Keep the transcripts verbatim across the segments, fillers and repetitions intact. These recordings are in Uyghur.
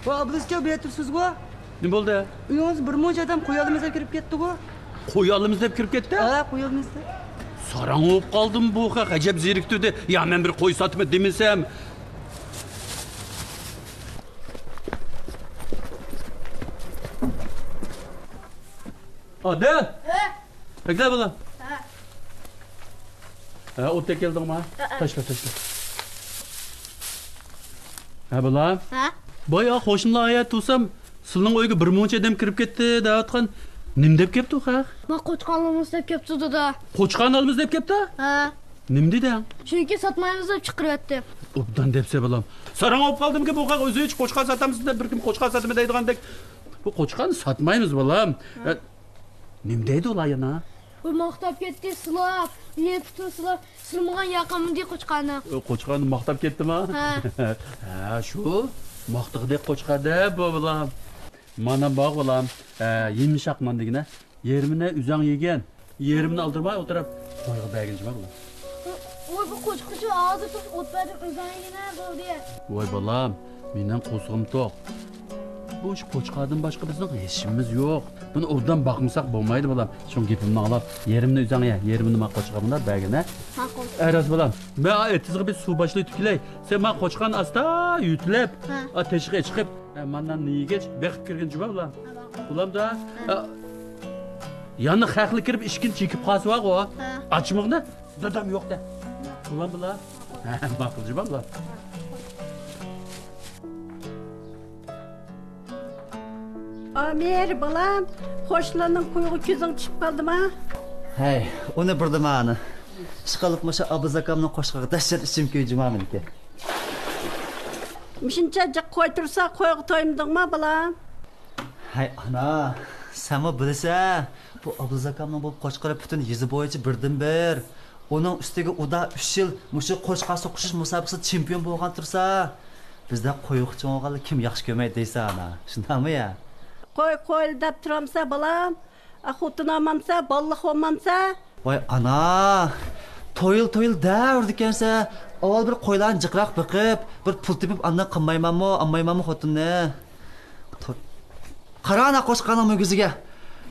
ۋا ئابلىزچا، بۇ يەردە تۇرسىزغۇ؟ نېمە بولدى؟ ئۆيىڭىزدە بىر مۇنچە ئادەم قويالىمىز دەپ كىرىپ كەتتىغۇ؟ قويالىمىز دەپ كىرىپ كەتتى؟ ھە، قويالىمىز دەپ. ساراڭ بولۇپ قالدىم بۇ خەق، ئەجەب زېرىكتۈردى. يا مەن بىر قوي ساتىمەن دېمىسەم. ئادىل! ھە؟ ئەكەل بالام. ھە. ھە، ئوت ئەكەلدىڭما؟ ھە، ھە. تاشلا، تاشلا. ھە، بالام. ھە؟ بايا قوشنىلار ئايا تۇرسام، سىلىنىڭ ئۆيگە بىر مۇنچە ئادەم كىرىپ كەتتى دەۋاتقان. نېمە دەپ كەپتۇ خەق؟ ما قوچقان ئالىمىز دەپ كەپتۇ، دادا. قوچقان ئالىمىز دەپ كەپتۇ؟ ھە. نېمە دېدىڭ؟ چۈنكى ساتمايمىز دەپ چىقىرىۋەتتى. ئوبدان دەپسە بالام. ساراڭ بولۇپ قالدىمكى بۇ خەق، ئۆزى ھېچ قوچقان ساتامسىز دەپ، بىر كىم قوچقان ساتىمەن دەيدىغاندەك. بۇ قوچقان ساتمايمىز بالام. ھە. نېمە دەيدۇ ئۇلار يەنە؟ ئۇ ماختاپ كەتتى، سىلاپ، يەنە پۇتىنى سىلاپ، سىلىمىغان ياقىمىدى قوچقاننى. ئۇ قوچقاننى ماختاپ كەتتىما؟ ھە. ھە، شۇ. ماختىغۇدەك قوچقان دە بۇ بالام. مانا باغ بالام. ھە، يۇمشاق نان دېگىنە. يېرىمىنى ئۆزۈڭ يېگىن. يېرىمىنى ئالدىرىماي ئولتۇرۇپ قويغا بەرگىن جۇما بالام. ۋوي، بۇ قوچقىچۇ، ھازىر تۇرۇپ ئوت بەردىم، ئۆزۈڭ يېگىنە بولدى. ۋاي بالام، مېنىڭ قورسىقىم توق. بۇ ئىش قوچقاردىن باشقا بىزنىڭ ھېچ ئىشىمىز يوق. بۇنى ئوبدان باقمىساق بولمايدۇ بالام. شۇڭا گېپىمنى ئاڭلاپ، يېرىمىنى ئۆزۈڭ يە، يېرىمىنى ما قوچقارغا بەرگىن ھە. ماقۇل. ئە، راست بالام. مەن ئا ئېتىزغا بىر سۇ باشلاپ كېلەي. سەن ما قوچقارنى ئاستا يۆتىلەپ، ھە. ئا تېشىغا چىقىپ، ئە، مانداننى يېگەچ بېقىپ كىرگىن جۇما بالام. ھە، ماقۇل. بولامدا؟ ھە. ئا، يەنە خەقلەر كىرىپ ئىشىكنى چېكىپ قالسا بارغۇ. ھە. ئاچمىغىن. دادام يوق دە. بولامدىلا؟ ھە، ماقۇل جۇما بالام. ئامىر، بالام، قوشنىلارنىڭ قويىغا كۆزۈڭ چۈشۈپ قالدىما؟ ھەي، ئۇنى بىردىما ئانا. ئىشقىلىپ مۇشۇ ئابلىز ئاكامنىڭ قوشىقىغا دەھشەت ئىچىم كۆيدى جۇما مېنىڭكى. مۇشۇنچە جىق قوي تۇرسا، قويغا تويمىدىڭما، بالام؟ ھەي ئانا، سەنمۇ بىلىسەن، بۇ ئابلىز ئاكامنىڭ بۇ قوچقىرى پۈتۈن يېزا بويىچە بىردىنبىر. ئۇنىڭ ئۈستىگە ئۇدا ئۈچ يىل مۇشۇ قوچقار سوقۇشۇش مۇسابىقىسىدە چېمپىيون بولغان تۇرسا، بىزدەك قويۇقچىڭ بولغانلار كىم ياخشى كۆرمەيدۇ دەيسەن ئانا، شۇنداقمۇ يا؟ قوي، قويلا دەپ تۇرامسەن بالام؟ ئا، خوتۇن ئالمامسەن، بالىلىق بولمامسەن؟ ۋاي ئانا، تويۇل تويۇل دەۋېرىدىكەنسەن. ئاۋۋال بىر قويلارنى جىقراق بېقىپ، بىر پۇل تېپىپ ئاندىن قىلمايمەنمۇ، ئالمايمەنمۇ خوتۇننى. تو-، قارا ئانا قوچقارنىڭ مۈگۈزىگە.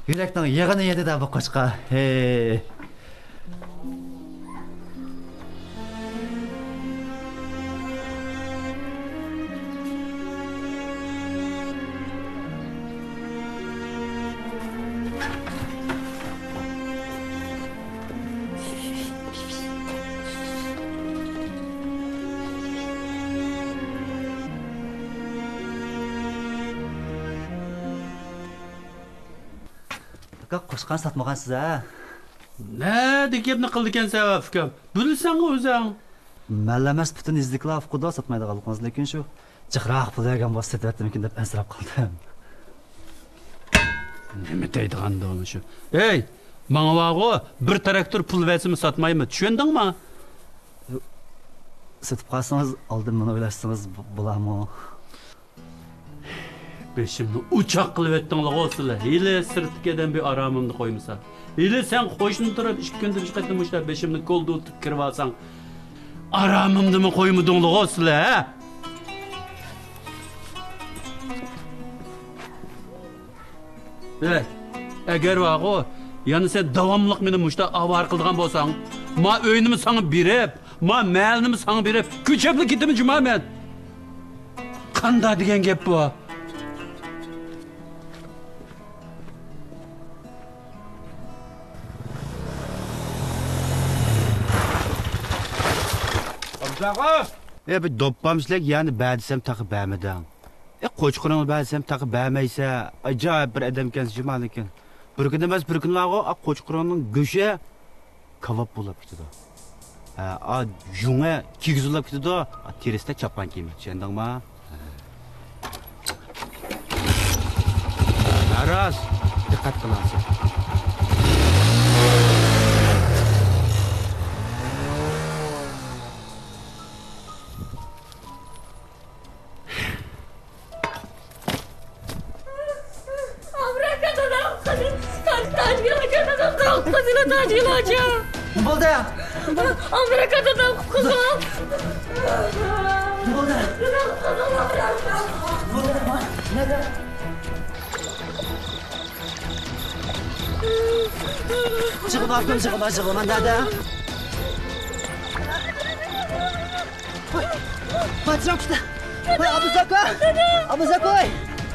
يۈرەكنىڭ يېغىنى يېدى-دە بۇ قوچقار. ھېي. ئاكا، قوچقارنى ساتمىغانسىز ھە؟ نەدە گەپنى قىلىدىكەنسەن ئۇكام؟ بىلسەڭغۇ ئۆزۈڭ. مەنلا ئەمەس، پۈتۈن يېزىدىكىلەر ئۇقىدۇ ساتمايدىغانلىقىڭىزنى، لېكىن شۇ جىقراق پۇل بەرگەن بولسا سېتىۋەتتىمىكىن دەپ ئەنسىرەپ قالدىم. نېمە دەيدىغاندۇ شۇ؟ ھەي، ماڭا بارغۇ، بىر تىراكتور پۇل بەرسىمۇ ساتمايمەن، چۈشەندىڭما؟ سېتىپ قالسىڭىز، ئالدىن مېنى ئويلاشسىڭىز بولارمۇ؟ بېشىمنى ئوچاق قىلىۋەتتىڭلىغۇ سىلەر. ھېلى سىرتتىكى ئادەم بىر ئارامىمنى قويمىسا. ھېلى سەن قوشنىدا تۇرۇپ ئىككى كۈندە بىر قېتىم مۇشۇنداق بېشىمنى كولدۇرتۇپ كىرىۋالساڭ، ئارامىمنىمۇ قويمىدىڭلىغۇ سىلەر، ھە؟ ھەي، ئەگەر بارغۇ، يەنە سەن داۋاملىق مېنى مۇشۇنداق ئاۋارە قىلىدىغان بولساڭ، ما ئۆينىمۇ ساڭا بېرىپ، ما مەھەللىنىمۇ ساڭا بېرىپ، كۆچۈپلا كېتىمەن جۇما مەن. قانداق دېگەن گەپ بۇ؟ ئابدۇ ئاغا! ئە، بىر دوپپام سىلەرگە يەنە بەر دېسەم تېخى بەرمىدىڭ. ئە، قوچقىرىڭنى بەر دېسەم تېخى بەرمەيسەن. ئاجايىپ بىر ئادەمكەنسەن جۇما لېكىن. بىر كۈن ئەمەس بىر كۈنلەرغۇ ئا قوچقىرىڭنىڭ گۆشى كاۋاپ بولاپ كېتىدۇ. ھە، ئا يۇڭى كىگىز بولاپ كېتىدۇ. ئا تېرىسىدە چاپان كىيىمى، چۈشەندىڭما؟ ھە. ھە، راست. دىققەت قىلارسەن. ئامېرىكا دادام قىزى، تاجگىل ئاكا دادام قىزى، تاجگىل ئاكا. نېمە بولدى؟ ئامېرىكا دادام قىزى. نېمە بولدى؟ دادام قىزى. نېمە بولدى؟ يىغلىما، يىغلىما، يىغلىما، دادام. ۋاي، تىرىك تۇتتى. ۋاي، ئابدۇزاكا. ئابدۇزاكا، ۋاي.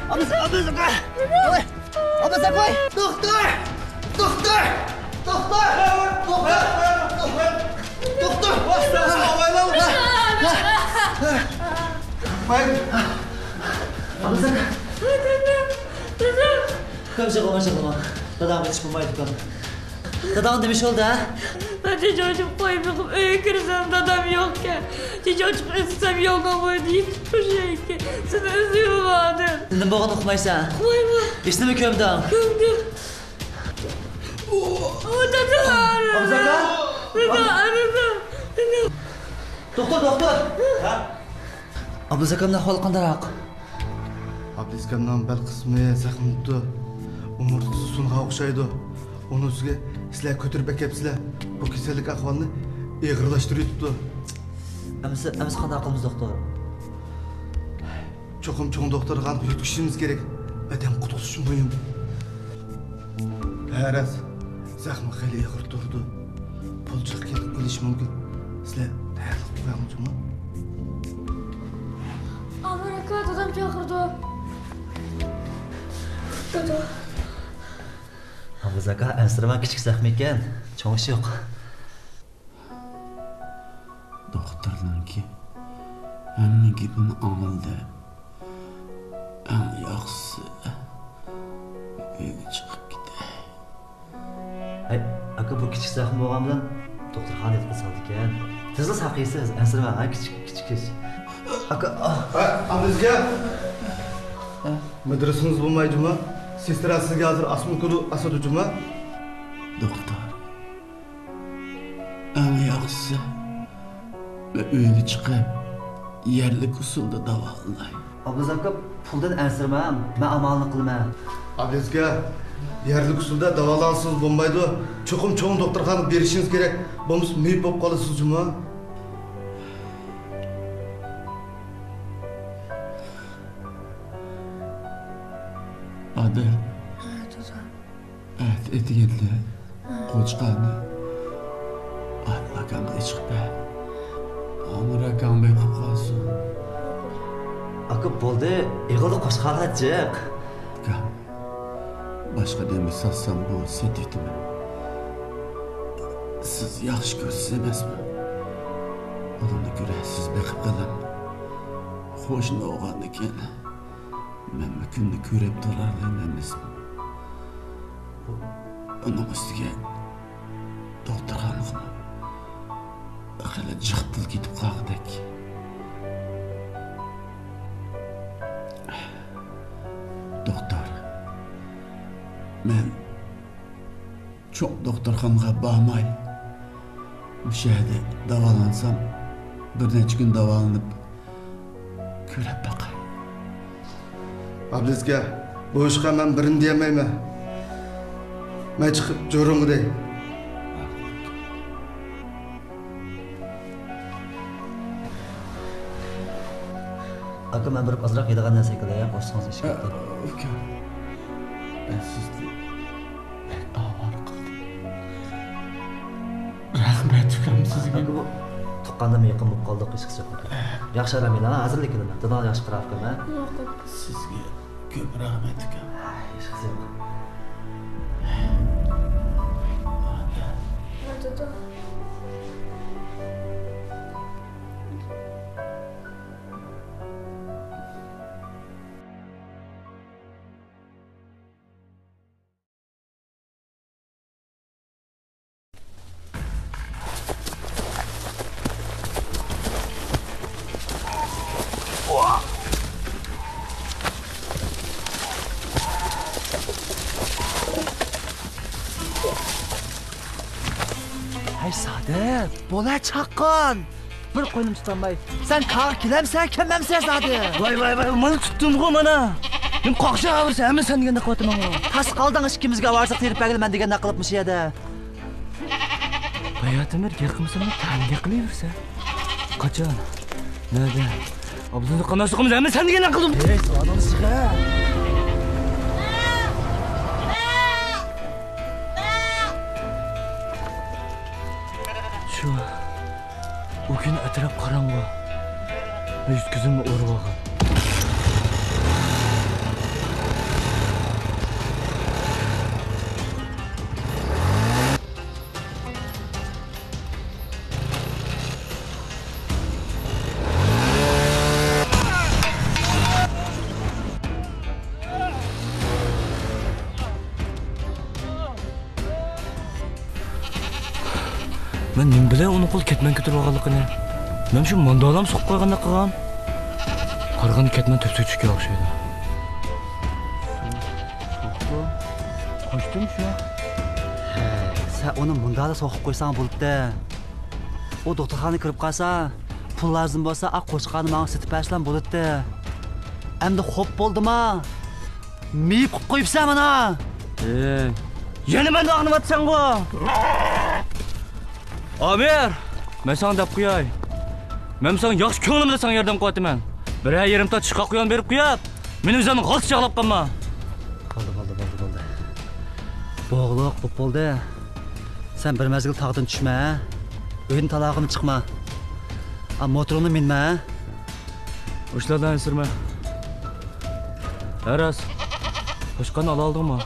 ئابدۇز-، ئابدۇزاكا. ۋاي، ئابدۇزاكا، ۋاي. دوختۇر! دوختۇر! دوختۇر! دوختۇر! دوختۇر! دوختۇر! ۋاي، ساڭا ئاۋايلاڭ. ۋاي. ئابدۇزاكا. ئۇكام، يىغلىما، يىغلىما. دادامغا ھېچ بولمايدۇ، ئۇكام. داداڭ نېمە ئىش بولدى، ھە؟ مەن چېچىۋېتىپ قويۇپ بېقىپ ئۆيگە كىرسەم، دادام يوقكەن. چېچىۋېتىپ ئىزدىسەم، يولنىڭ بويىدا يېتىپ تۇرۇشى ئىكەن. سېنى ئىزدەيمەن، ئادىل. نېمە بولغان، ئۇقمايسەن؟ ئۇقمايمەن. ھېچنېمە كۆرمىدىڭ؟ كۆردۈم. ئۇ، دادا! ئابدۇزاكا؟ دادا، دادا! دوختۇر، دوختۇر! ھە؟ ئابلىز ئاكامنىڭ ئەھۋالى قانداقراق؟ ئابلىز ئاكامنىڭ بەل قىسمى زەخىملىنىپتۇ. ئومۇرتقىسى سۇنغان ئوخشايدۇ. ئۇنىڭ ئۈستىگە سىلەر كۆتۈرۈپ ئەكەپسىلەر. بۇ كېسەللىك ئەھۋالنى ئېغىرلاشتۇرۇۋېتىپتۇ. ئەمىسە، ئەمىسە قانداق قىلىمىز، دوختۇر؟ چوقۇم چوڭ دوختۇرخانىغا يۆتكىشىمىز كېرەك. ئادەم قۇتقۇزۇش مۇھىم. ھە، راست. زەخمى خېلى ئېغىر تۇرىدۇ. پۇل جىق كېلىپ قېلىشى مۇمكىن. سىلەر تەييارلىق قىلىۋېلىڭ جۇمۇ. ئامىر ئاكا، دادام چاقىرىدۇ. دادا. ئابلىز ئاكا، ئەنسىرىمەڭ، كىچىك زەخمە ئىكەن. چوڭ ئىش يوق. دوختۇرنىڭكى ھەممە گېپىنى ئاڭلىدى. ئەڭ ياخشىسى ئۆيگە چىقىپ كېتەي. ھەي، ئاكا، بۇ كىچىك زەخمە بولغان بىلەن دوختۇرخانا ياتقۇزۇپ سالىدىكەن. تېزلا ساقىيىسىز، ئەنسىرىمەڭ، ھە، كىچىك، كىچىك ئىش. ئاكا، ئاھ. ھە، ئابلىزگە. مەدرىسىڭىز بولمايدۇ جۇمۇ؟ سېسترا سىزگە ھازىر ئاسما ئوكۇل ئاسىدۇ جۇمۇ. دوختۇر. ئەڭ ياخشىسى، مەن ئۆيگە چىقىپ، يەرلىك ئۇسۇلدا داۋالاي. ئابلىز ئاكا، پۇلدىن ئەنسىرىمەڭ، مەن ئامالىنى قىلىمەن. ئابلىز ئاكا، يەرلىك ئۇسۇلدا داۋالانسىڭىز بولمايدۇ. چوقۇم چوڭ دوختۇرخانىغا بېرىشىڭىز كېرەك. بولمىسا مېيىپ بولۇپ قالىسىز جۇمۇ. ئادىل. ھە، دادا. ئەتە ئەتىگەندە قوچقارنى ئادىل ئاكامغا ئېچىقىپ بەر. ئامىر ئاكاڭ بېقىپ قالسۇن. ئاكا، بولدى، ئېغىلدا قوچقارلار جىق. ئاكام، باشقا نېمە ساتسام بولدى، سېتىۋېتىمەن. سىز ياخشى كۆرىسىز ئەمەسمۇ؟ ئۇنىڭدىن كۆرە سىز بېقىپ قېلىڭ. قوشنا بولغاندىكىن. مەنمۇ كۈندە كۆرۈپ تۇرالايمەن ئەمەسمۇ. ئۇنىڭ ئۈستىگە دوختۇرخانىغىمۇ خېلى جىق پۇل كېتىپ قالغۇدەك. دوختۇر، مەن چوڭ دوختۇرخانىغا بارماي، مۇشۇ يەردە داۋالانسام، بىر نەچچە كۈن داۋالىنىپ كۆرۈپ باقاي. ئابلىز ئاكا، بۇ ئىشقا مەن بىرنى دېيەلمەيمەن. مەن چىقىپ جورۇڭغا دەي. ئاكا، مەن بېرىپ ئازراق يەيدىغان نەرسە ئەكېلەي، قورسىقىڭىز ئېچىپ كەتتى. ئۇكام، مەن سىزنى بەك ئاۋارە قىلدىم. رەھمەت، ئۇكام، سىزگە. ئاكا، بۇ تۇغقانلىرىم يېقىن بولۇپ قالدۇق، ھېچقىسى يوق. ياخشى، ئارام ئېلىڭ، ھازىرلا كېلىمەن. دادىڭىزنى ياخشى قاراپ قويۇڭ، ھە؟ ماقۇل. سىزگە كۆپ رەھمەت، ئۇكام. ھېچقىسى يوق. ھەي سادىر، بولە چاققان! بىر قوينۇم تۇتالماي، سەن كارغا كېلەمسەن، كەلمەمسەن زادى؟ ۋاي، ۋاي، ۋاي، مانا تۇتتۇمغۇ مانا. نېمە قاقشاپ يۈرسەن، ھەممە سەن دېگەندەك قىلىۋاتىمەنغۇ. تاس قالدىڭ، ئىككىمىزگە ئاۋارىچىلىق تېرىپ بەرگىلى مەن دېگەندەك قىلىپ مۇشۇ يەردە. باياتىمىر گەپ قىلمىسىمۇ تەڭگە قىلىۋېرىسەن. قاچان؟ نەدە؟ ئابلىنى قاناسلىقىمىز ھەممە سەن دېگەننى قىلدىم. ھەي، سادىڭ چىقە. شۇ، ئۇ كۈنى ئەتراپ قاراڭغۇ. يۈز كۆزۈمنى ئورۇۋالغان. مەن نېمە بىلەي ئۇنىڭ قول كەتمەن كۆتۈرۈپ ئالغانلىقىنى؟ مەن شۇ ماندالام سوقۇپ قويغاندەك قىلغان. قارىغاندا كەتمەن تۈپسۈك چۈشكەن ئوخشايدۇ. قوشتۇم شۇ. ھەي، سەن ئۇنى مۇندالا سوقۇپ قويساڭ بولىدۇ. ئۇ دوختۇرخانىغا كىرىپ قالسا، پۇل لازىم بولسا، ئا قوچقارنى ماڭا سېتىپ بەرسىلا بولىدۇ. ئەمدى خوپ بولدىما؟ مېيىپ قىلىپ قويۇپسەن مانا. ئېي. يەنە مەندىن ئاغرىنىۋاتىسەنغۇ. ئامىر، مەن ساڭا دەپ قوياي. مەن ساڭا ياخشى كۆڭلۈمدە ساڭا ياردەم قىلىۋاتىمەن. بىرەر يېرىم تال چىشقاق قۇيان بېرىپ قويۇپ، مېنى ئۆزۈڭنى غالتىس چاغلاپ قالما. بولدى، بولدى، بولدى، بولدى. بوغۇلۇق بوپ بولدى. سەن بىر مەزگىل تاغدىن چۈشمە، ھە؟ ئۆيدىن تالاغىمۇ چىقما. ئا، موتورۇڭنى مىنمە، ھە؟ ئۇشلاردا ئەنسىرىمە. ھە راست. قوچقارنى ئالالدىڭمۇ؟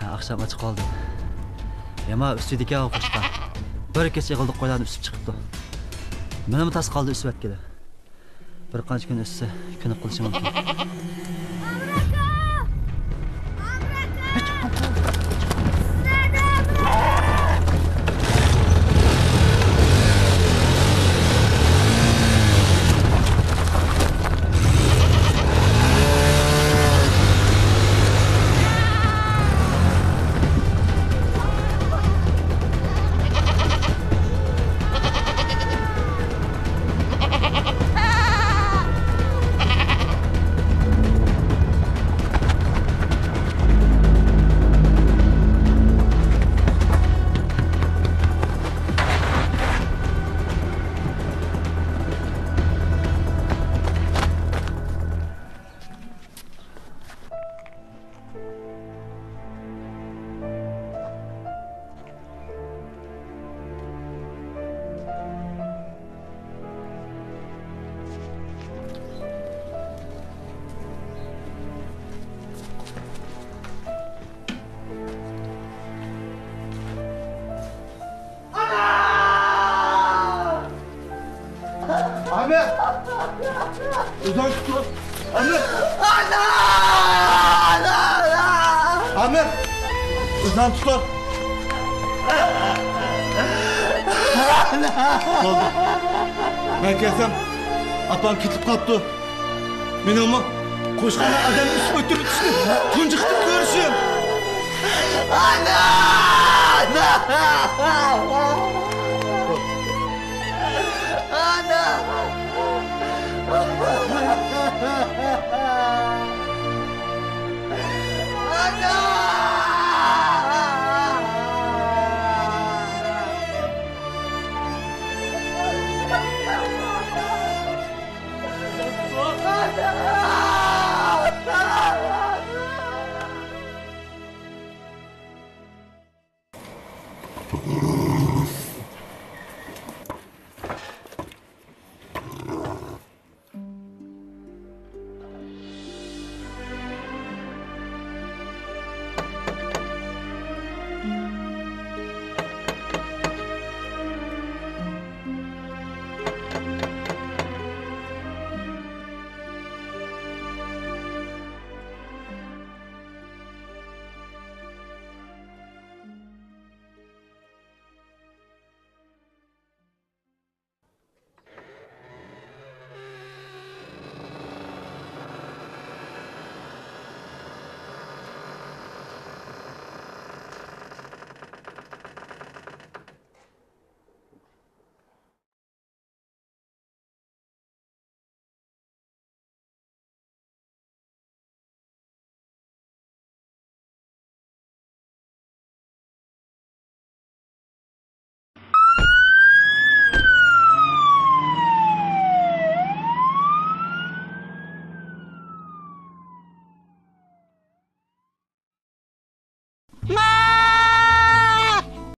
ھە، ئاخشام ئاچ قالدىم. يامان ئۈسۈيدىكەن ئۇ قوچقار. بىر كېچە يىغىلدۇق قويلارنى ئۈسۈپ چىقىپتۇ. مېنىمۇ تاس قالدى ئۈسۈۋەتكىلى. بىر قانچە كۈن ئۈسسە، كۆنۈپ قېلىشى مۇمكىن. ئانا! ئامىر! ئۆزۈڭنى تۇت. ئامىر! ئانا! ئانا! ئانا! ئامىر! ئۆزۈڭنى تۇت. ئانا! بولدى. مەن كەلسەم، ئاپام كېتىپ قاپتۇ. مېنىڭمۇ قوچقارنى ئادەم ئۈسۈپ ئۆلتۈرۈۋېتىشنى تۇنجى قېتىم كۆرۈشۈم. ئانا! ئانا! ئانا! ئانا!